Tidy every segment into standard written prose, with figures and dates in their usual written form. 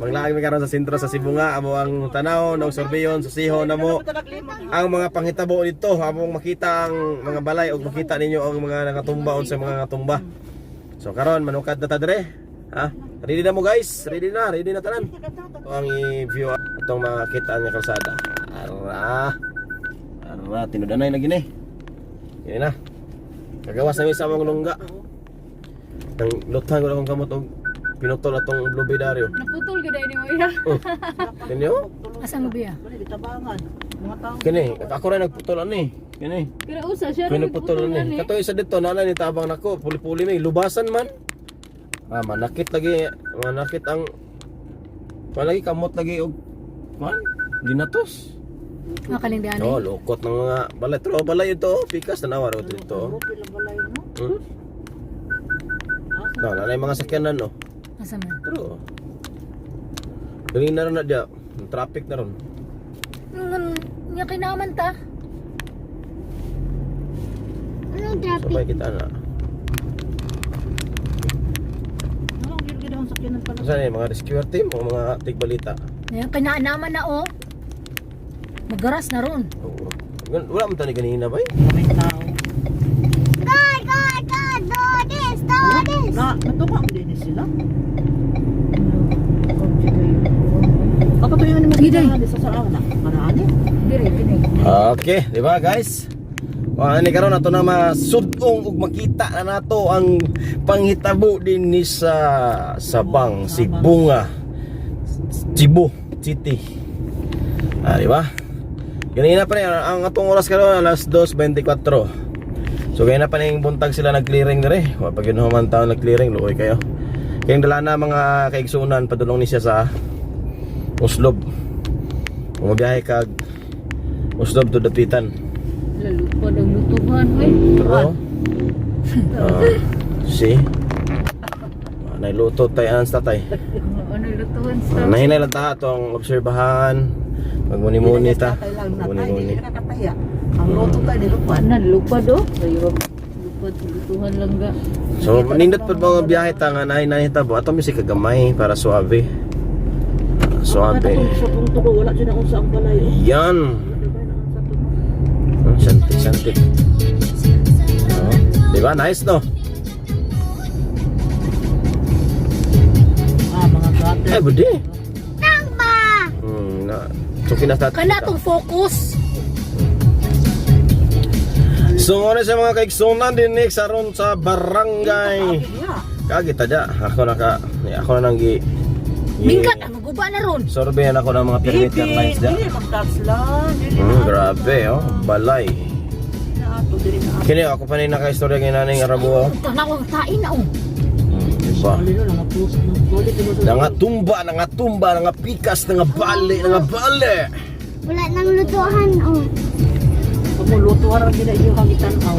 Manglaag mi karon sa sentro sa Sibonga, amo ang tanaw og surveyon, susihon na mo ang mga panghitabo dito, among makita ang mga balay ug makita ninyo ang mga nakatumba, unsa mga nakatumba. So karon manukad na ta dire. Ha? Ready na mo, guys? Ready na tanan. Ito ang i-view atong makita nga kalsada. Ara. Ara, tinudanay na gini. Gini na. Kagawas na mi sa among lungga. Nang luthan ko lang akong kamot og pinutol atong blueberry dario. Naputol ka dahil ni mo ya. Oh. Kini oh. Asa mo biya? Kini, ako rin nagputol ani. Kini. Pero usa siya Kini rin nagputol ani. Kato isa dito na ni tabang nako, puli-puli may lubasan man. Ah, manakit lagi, manakit ang palagi kamot lagi og kuan ginatos. Mga kalingdaan. Oh, lukot ng mga balay. Pero balay ito, oh. Pikas tanawa ro dito. Oh. No, na mga sakyanan, no. Asa man? Pero galing na ron na diya. Traffic na ron. Nung nga kinaman ta. Anong traffic? Sabay kita na. Saan yung mga rescuer team o mga tigbalita? Ngayon kinaanaman na oh. Magaras na ron. Oo. Wala man tani kanina ba eh? God, God, God, do this, do this. Na, natuka ang din sila. Ako to yung Sige, day. sa saan na. Marami. Dire kini. Okay, di ba, guys? Wa ani karon ato na masudong ug makita na nato ang panghitabo din ni sa Sabang, Sibonga, Cebu City. Ah, di ba? Ganina pa ni ang atong oras karon, alas 2:24. So ganina pa ning buntag sila nag-clearing dire. Wa pa gyud human taon nag-clearing, luoy kayo. Kayong dala na mga kaigsunan padulong ni siya sa Oslob. Kung mabiyahe kag Oslob to Dapitan. Lalupad ang lutuhan oy. Pero, ah, see? Nailuto tayo ang tatay. Ano lutuhan sa Nahinay lang ta atong obserbahan. Magmuni-muni ta. Magmuni-muni. Ang luto tayo nilupan. Ano lupad oh. Ayun. Lupad lutuhan lang ga. So, nindot po mga biyahe ta nga nahinay ta bo. Ato music kagamay para suabe. Ah, suabe. Sa punto ko wala dyan akong sa ang balay. Yan. Santik, santik. Oh, di ba? Nice, no? Ah, mga gutter. Ay, budi. Tamba! Na. So, kinastat. Kana tong focus. So, muna sa mga kaiksunan din sa ron sa barangay. Kagita dya. Ako na ka. Ako na nang gi Mingkat ang guba na ron. Sorbehan ako ng mga perimeter lines dya. Dili magtaxlan. Dili Grabe, oh. Balay. na ato, dili na ato. Kini ako pa ni nakaistorya ngayon naning Arabo, oh. Tanaw ang tain na oh. Diba? Dili na lang post no. Dili ko sa Nangatumba, nangatumba, nangapikas, nangabali, nangabali. Wala nang lutuhan, oh. Kamo luto ra gid iyo kang itan-aw.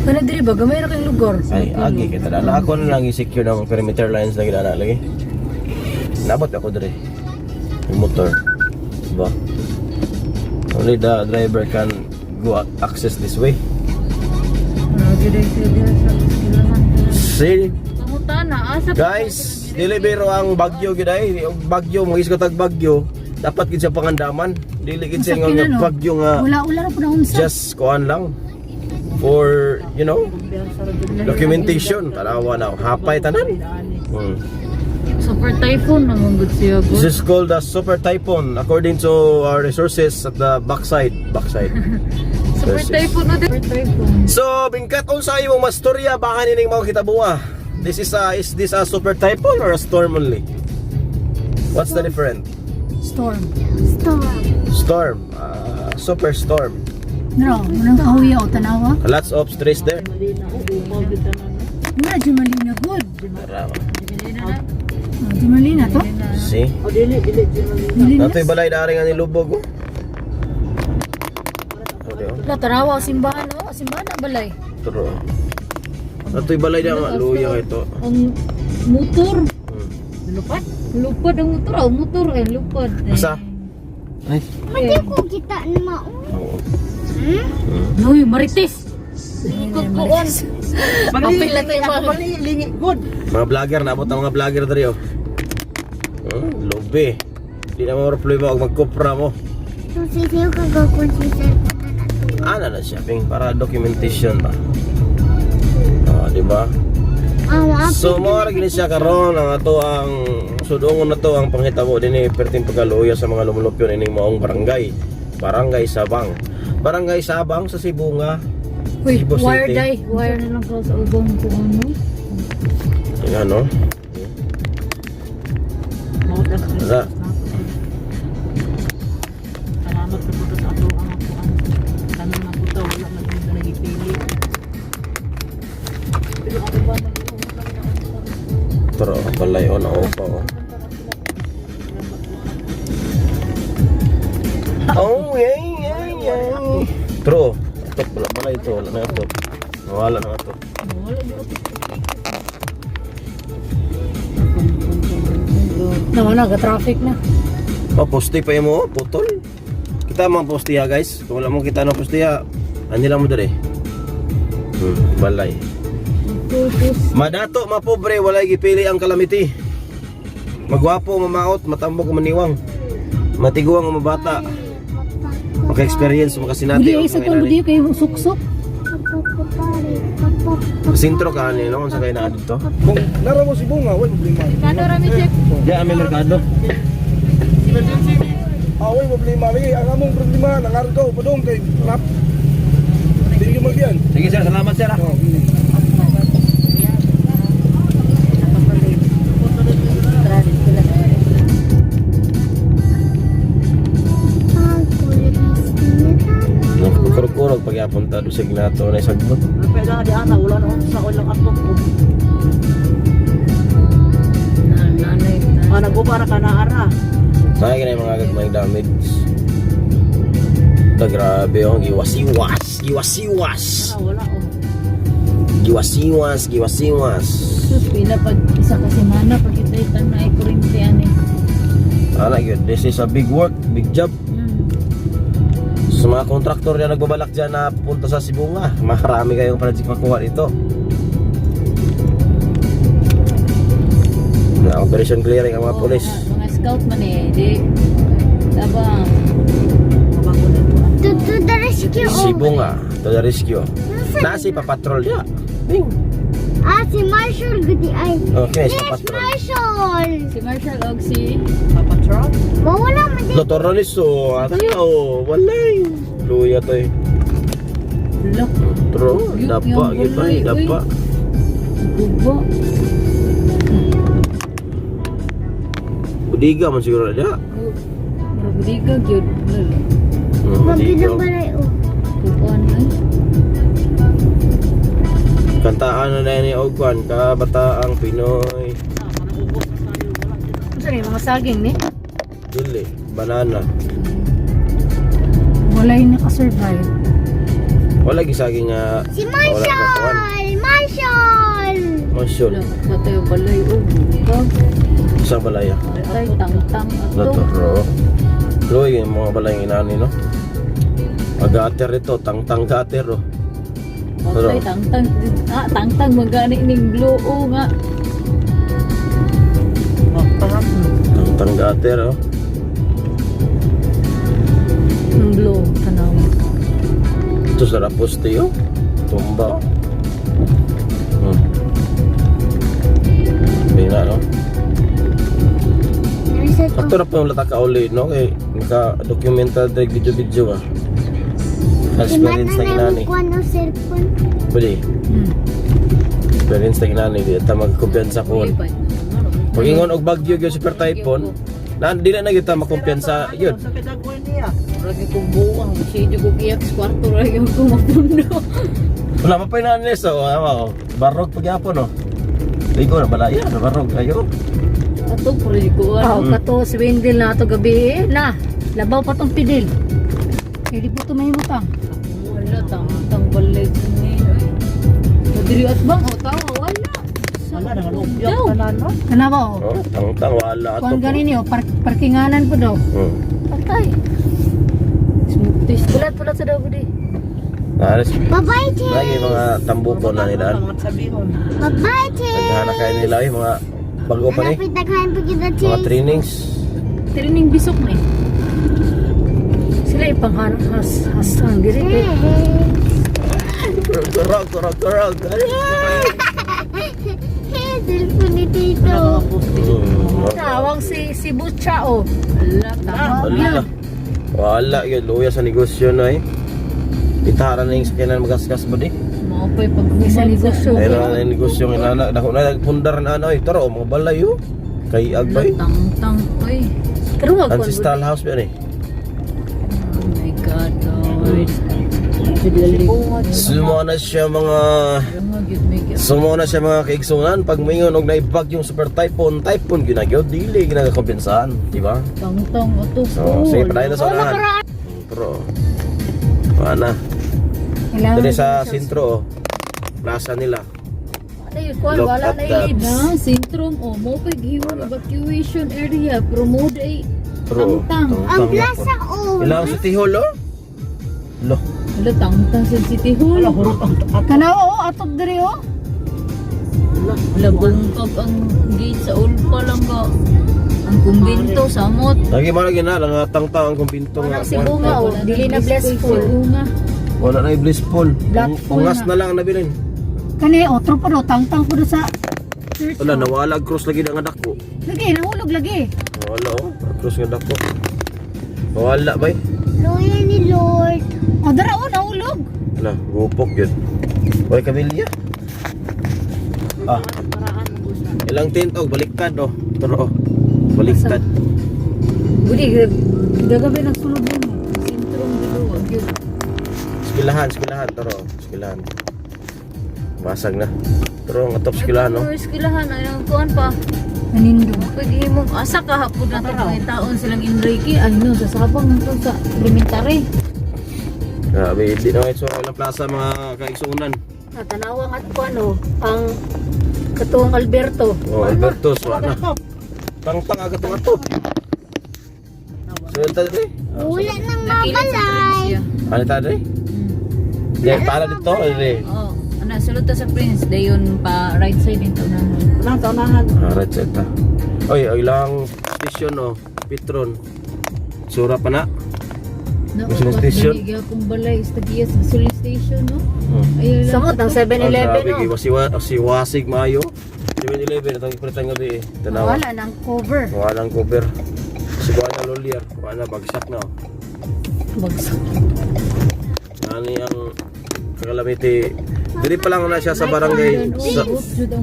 Kana dire ba gamay ra kay lugar. Ay, agi kita na. Ako na lang i-secure ng perimeter lines na ginana lagi. Nabot ako dire. Yung motor. Diba? Only the driver can go access this way. Grabe dai siya dira sa kilahan. See? Pangutana asa pa Guys, dili biro ang bagyo gid ay. Ang bagyo, mga isko tag bagyo, dapat gid sa pangandaman. Dili gid siya Masakit nga na, no? bagyo nga Wala wala ra pud na unsa. just kuan lang for documentation. Tanawa na hapay tanan. Super typhoon naman gud siya This gud. is called the super typhoon according to our resources at the backside. Backside. Super Resources. typhoon o super typhoon. So, bingkat unsa imong mastorya baka nining mga kitabuha. This is a is this a super typhoon or a storm only? What's the difference? Storm. Storm. Storm, super storm. Nro, manang kahuya o tanawa. Lots of stress there. Malina o umaw gid tanan. Wala di malina good. Tara. Ah, di malina to. See? O dili dili dili malina. Malina. Natoy balay dari nga nilubog oh. Oh, di, oh. La tanawa o simbahan oh, simbahan na balay. Turo. Natoy balay da nga luya kay to. Ang motor. Lupad. Lupad ang motor. Oh, motor eh lupad. Eh. Asa? Ay. Hindi ko kita na maon. Oo. Hmm? Uy, marites. Kukuan. Mali Apil na tayo, mga- mali lingi good. Mga vlogger, naabot ang mga vlogger diri oh. Lobe. Di na mo problema og magkupra mo. So, sisiyo ka gakon si cellphone na nato. Ana na siya, Ping, para documentation ba. Ah, di ba? Ah, So mo ra gini siya karon ang ato ang sudongon na to ang panghitabo dinhi perting pagkaluya sa mga lumulupyon ining maong barangay. Barangay Sabang. Barangay Sabang sa Sibunga. Uy, Cebu wire City. day. Wire na lang ko sa ubang kung ano. Ayan, no? Wala. Salamat sa puto sa ato ang kuan. Tanan na puto wala man gyud nagipili. Pero ako ba man Pero balay o na opa oh. Oh, yeah. True. Atok, wala balay ito. Wala na ito. Wala na ito. Naman na, traffic na. Oh, poste pa yun mo, oh, putol. Kita mga poste ha, guys. Kung wala mo kita ng poste ha, ano lang mo dere? Balay. Madato, mapobre, walay gipili ang calamity. Magwapo, mamaot, matambok, maniwang. Matiguang, mabata. Maka-experience, makasinati. Budi o ay sa mga kung inani. budi kay suksok. Sintro ka ani no kung sa kayo naa dito. Kung nara mo si Bunga, wala problema. Merkado rami chef. Diyan ang may merkado. Ah, wala problema. Lagi, ang among problema, nangargaw pa dong kay trap. Hindi yung magyan. Sige sir, salamat sir. Ah. Oh. Kurog-kurog pag yapunta do sa ginato na isagbot. Pero di ana wala na sa ko lang atok ko. Nanay. Ah, nagubara ka na ara. Kaya ganay mga gagmay damage. Ta grabe oh, giwasiwas, giwasiwas. Ara wala oh. Giwasiwas, giwasiwas. Sus, pila pag isa ka semana pag ito itang na kuryente ani. Ana gyud, this is a big work, big job. Sa mga kontraktor na nagbabalak dyan na punta sa Sibunga, marami kayong project makuha dito. Na operation clearing ang mga Oo, pulis. Mga scout man eh, di. Tabang. Mabago na to. To the rescue. Oh. Sibunga, to the rescue. Nasi papatrol ya. Bing. Ah, si Marshall gudi ay. Okay, Yes, sa patrol. Marshall. Si Marshall og si Papa Trump. Wala man din. Doktor Roniso, atay oh, walay. Luya to eh. Look, True, dapa, gyud ay, dapa. gubo. Budiga man siguro na dia. Murag gyud. Budiga. Magandang balay oh. Kukuan ay. Kantaan na na ni Ogwan, kabataang Pinoy. Unsa ni mga saging ni? Dili, banana. Walay nakasurvive. Wala gisagi nga Si wala ka kuan. Marshall! Marshall! Masyol. Look, patay ang balay og bugag. Sa balaya. Patay tangtang ato. Naturo. Luy, yung mga balay ng inani, no? Agater ito, tangtang gater, oh. Patay tangtang. Ah, tangtang magani ning blue o nga. Tangtang gater, oh. Ang blue tanaw. Ito sa raposte, oh. Tumba, oh. Hindi na, no? Sakto na po yung lataka uli, no? Kay naka-documented direct video-video, ah. Experience na ginani. Kuan o cellphone. Pwede. Experience na ginani. Di ta magkumpiyansa ko. Pag-ingon og bagyo gyud super typhoon, na di na na gyud ta makumpiyansa yun. Sa kidagwan niya. Murag kong buwang, siya ko giyak sa kwarto ra gyud ko mapundo. Wala pa pa inanis, oh. Ama, oh. Barog pagyapon, oh. Ligo na balaya, na barog kayo. Ato puro ko Ah, ano. kato si Wendell na ato gabi eh. Na, labaw pa tong pidil. Kay di po to mahimutang. Wala tangtang balay ni. Oy. Madiri at bang o tawa wala. Wala na Daw. nga tanan no. Kana ba oh? Oh, tangtang wala ato. Kuan gani niyo, parkinganan po daw. Patay. Smoke test. Bulat-bulat sa daw gudi. Aris, Bye-bye, Che! lagi mga tambuko na nila. Mga sabihon. Bye-bye, Che! Naghahanap kayo nila, eh, mga Bago pa ni. Hanapit daghan pa kita Mga Chase. trainings. Training bisok ni. Sila ipangharas hasang diri kay Kurog, kurog, kurog. Cellphone ni Tito. Tawang si si Butcha oh. Ala, tama. Wala. Wala yun. Luya sa negosyo na eh. Itara na yung sakyanan magasgas ba di? Mao pa'y paghuman Sa negosyo. Ayun na yung negosyo ng inana. Dako na nagpundar na ano eh. Tara, oh, mga balay oh. Kay Agbay. Tang-tang, oy. Pero wag ko. Ancestral house ba yun eh? Oh my God, Lord. Sumo na siya mga Sumo na siya mga kaigsunan pag moingon og naibag yung super typhoon, typhoon ginagyo dili ginagakumpensahan, di ba? Tang-tang ato. So, sige, padayon na sa unahan. Pero, wala na. Dali sa sentro, oh. Plaza nila. Look Wala at na that. leaves. Na, sintrom oh, mo pa'y gihiwon evacuation area, promote ay Pero, Tangtang. Ang plaza oh. Ilang City Hall, oh? Lo. Wala, tangtang sa City Hall. Wala, hurot ang Kanaw oh, atog diri oh. Wala, bungkag ang gate sa Ulpa lang ba. Ang kumbinto, samot. Lagi mo lagi na, lang tangtang ang kumbinto nga. Walang si Bunga oh, dili na blessful. Bunga. Wala na yung blissful. Blackful Ungas na. na lang nabilin. Kani otro pa do tangtang po do sa church. Wala, oh. nawala ang cross lagi na nga dako. Lagi nahulog lagi. Wala, oh. Ang cross nga dako. Wala, bay. Luya ni Lord. Oh, dara oh nahulog. Wala, gupok yun. Uy, Camilla. Ah. Ilang tent, oh, baliktad, oh. Turo, oh. Baliktad. Budi gagabi nagsulod mo. Sintrom dito, wag yun. Skilahan, skilahan, turo. Skilahan. Basag na. Turo, ang atop skilahan, oh. Ay, Eskwelahan, ay ang kuan pa. Nanindo. Pwede mong asa ka hapon na ito mga taon silang Enrique. Ay no, sa sabang nito sa elementary. Grabe, hindi na ito ilang plaza mga kaigsuunan. Natanawa nga ko ano ang katong Alberto. Oh, Alberto, wala na. Tangtang agad ang atop. So, ito dre. Wala nang Nakilid sa mabalay. Prince siya. Ano ito dre? Di, para dito, dre. Oo. Ana, sulod ta sa Prince. Dayon pa right side dito na. Unahan sa unahan. Ah, right side ta. Oy, ang ilang station, oh. Petron. Sura pa na. No, Gasoline station. Kung balay, istagiya sa gasoline station, no? Ayun lang. Samot ang Ah, 7-Eleven grabe, oh. giwasiwasig maayo. 7-Eleven, itong ipalitan gabi eh. Tanawa. Wala nang cover. Walang cover. Sibuan na lolier. Wala, bagsak na. Oh. Bagsak. Ani ang Kakalamiti. Diri pa lang na siya sa barangay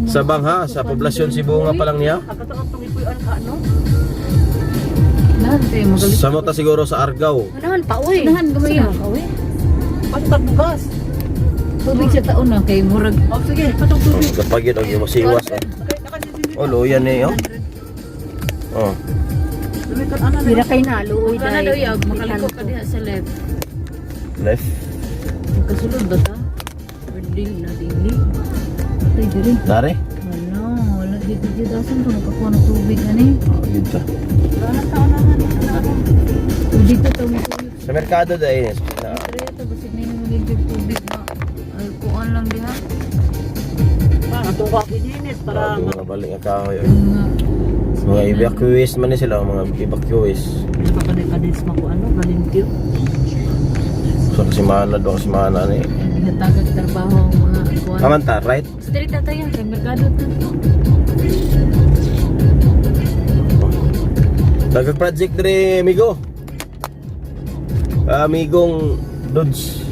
sa Bangha, sa poblasyon Sibunga pa lang niya. Pagkatong ipuyan ka, no? Lahat eh, magaling. Sa ta siguro sa Argao. Unahan pa uy. Unahan gamay ah. Pasok bugas. Tubig sa taon na kay murag. Oh, sige, patong tubig. Oh, kapag yun, ang iwasiwas. Oh, oh luyan eh, oh. Oh. Lumikat ana na. Dira kay nalo uy Kana daw dai. yag, makaliko ka diha sa left. Left. Magkasulod ba ta? Or dili na dili. Patay diri. Dare? Wala, wala dito dito. Asan to nakakuha ng tubig ani? Oh, yun ta. O dito to mo tuyok. Sa merkado dahil. Na, Pero ito basig na yung limpyo tubig na. Ay, kuan lang diha. Para atong ka ginis para grabe, mga balik nga kahoy. Oh. Mga Mga evacuees man ni sila, mga evacuees. Pagkadis mako ano, galimpyo. So, kasi mana doon, kasi mana ni. Ginatagag trabaho ang mga kuan. Aman ta, right? Sa diri tataya kay merkado to. Daghang project dire, amigo. Amigong Dudes.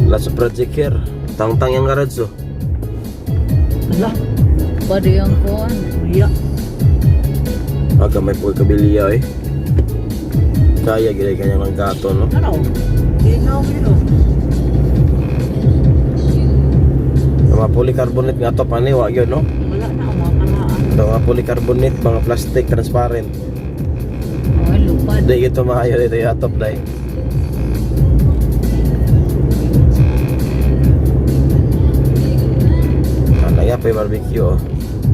Lots of project here. Tangtang yung garage oh. Ala, Pwede ang kuan. uya. Aga may pagkabiliya eh. Kaya gilay kanya ng gato no. Ano? Ginaw gino. Ang mga polycarbonate nga to pani wa gyud no. Wala na ang mga kanaan. Ito mga polycarbonate, mga plastic transparent. Oh, lupad. Di ito maayo dito yung atop dai. Kaya pa yung barbecue oh.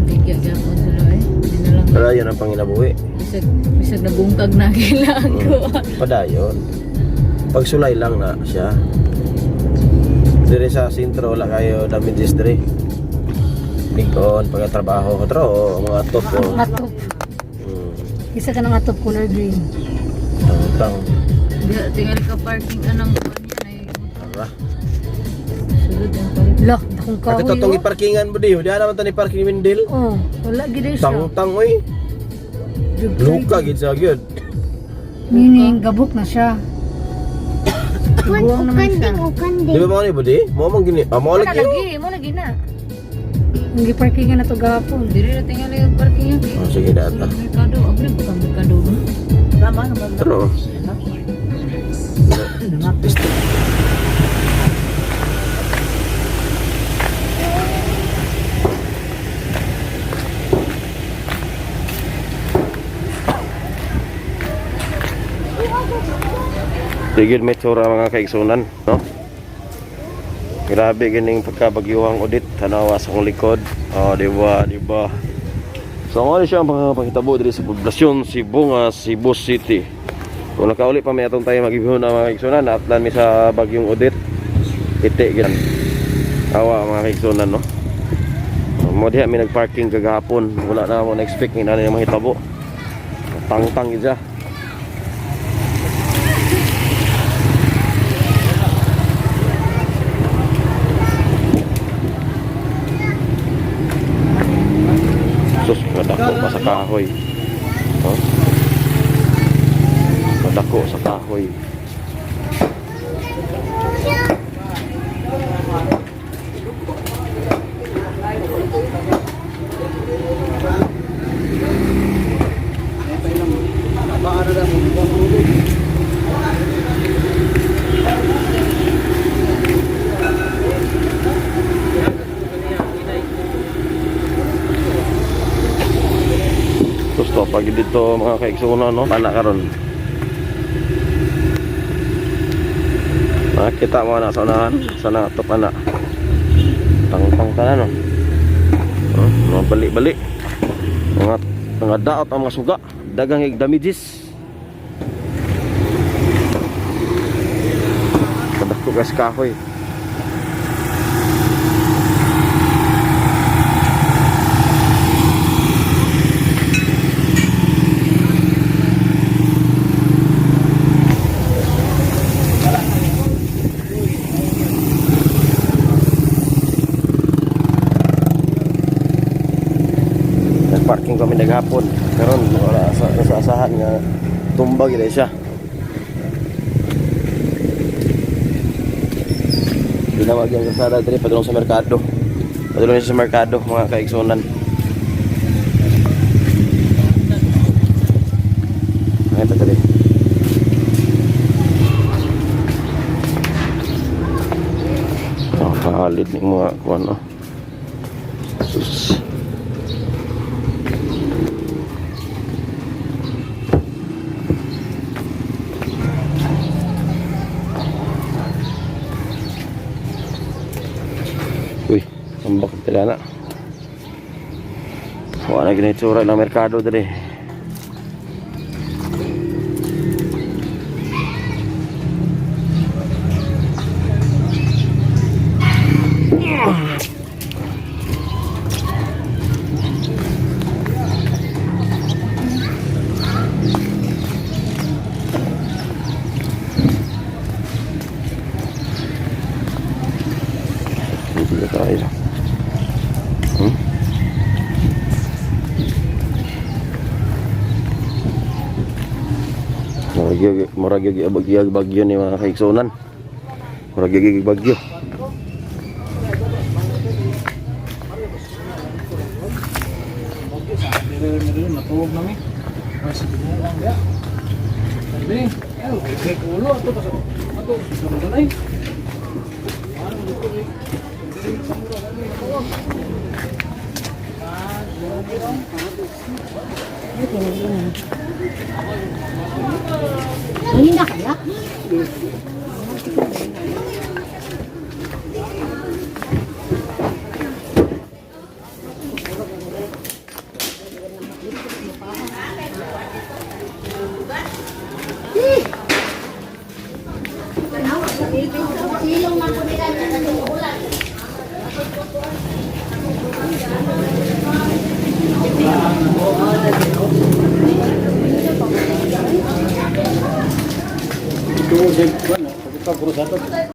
Bigya gyapon sila eh. Di na lang. Wala yun ang panginabuhi. Bisag bisag nabungkag na kailangan ko. Padayon. Pagsulay lang na siya. Dire sa sentro wala kayo damages dire. Ligon pagkatrabaho ko tro, mga atop ko. Atop. Isa ka ng atop color green. Tang-tang. Tingal ka parking anang kuan yan ay Tara. sulod ang palit. Lah, dakong kahoy. Kasi tong oh. iparkingan mo di, di naman to ni parking Windel. Oh, wala gid siya. Tang-tang oy. Luka gid sa gyud. Meaning gabok na siya. Kuan Buwang naman siya. ukanding ukanding. Di ba mo ni budi? Mo man gini. Ah, mo Wala lagi. lagi, mo lagi na. Ang giparkingan na to gahapon. Diri ra tingali ang parking yan. Oh, sige na ata. Sulod merkado, abre pa ka merkado no? Tama naman. Tro. Tigil may tsura mga kaigsunan, no? Grabe gining pagkabagyuhang audit, tanawa sa akong likod. Oh, di ba, di ba? So ano siya ang mga pangitabo diri sa poblasyon Sibonga, Cebu City. Kung nakauli pa may atong tayo magibihon na mga kaigsunan, naatlan mi sa bagyong audit. Iti ginan. Awa mga kaigsunan, no? Mo diha mi nagparking kagahapon, wala na ako na-expect nga na mahitabo. Tangtang gid siya. Sus, madako pa sa kahoy. Oh. Madako sa kahoy. Gusto pag dito mga kaiksuna no, pana karon. Makita mo na sa unahan, sa na top ana. Tangtang tanan no. Oh, mga bali-bali. Mga mga daot ang mga suga, dagang ig damages. Kadako gas kahoy. Nagparking kami naghapon. Karon wala sa sa asahan nga tumbag ila siya. Binawag yung kasada diri padulong sa merkado. Padulong siya sa merkado mga kaigsunan. Ay, patali. Oh, kahalit ni mga kuan oh. Sus. Uy, ang bakit tila na. Wala na ginitsura ng merkado dali. Dito na tayo. Murag murag bagyo bagyo ni mga kaigsunan. Murag gyud bagyo. Matuog na mi. Ay, sa binuang ya. Sabi, ay, kay ulo ato pa sa ato sa mga Ay, na kaya? Ito,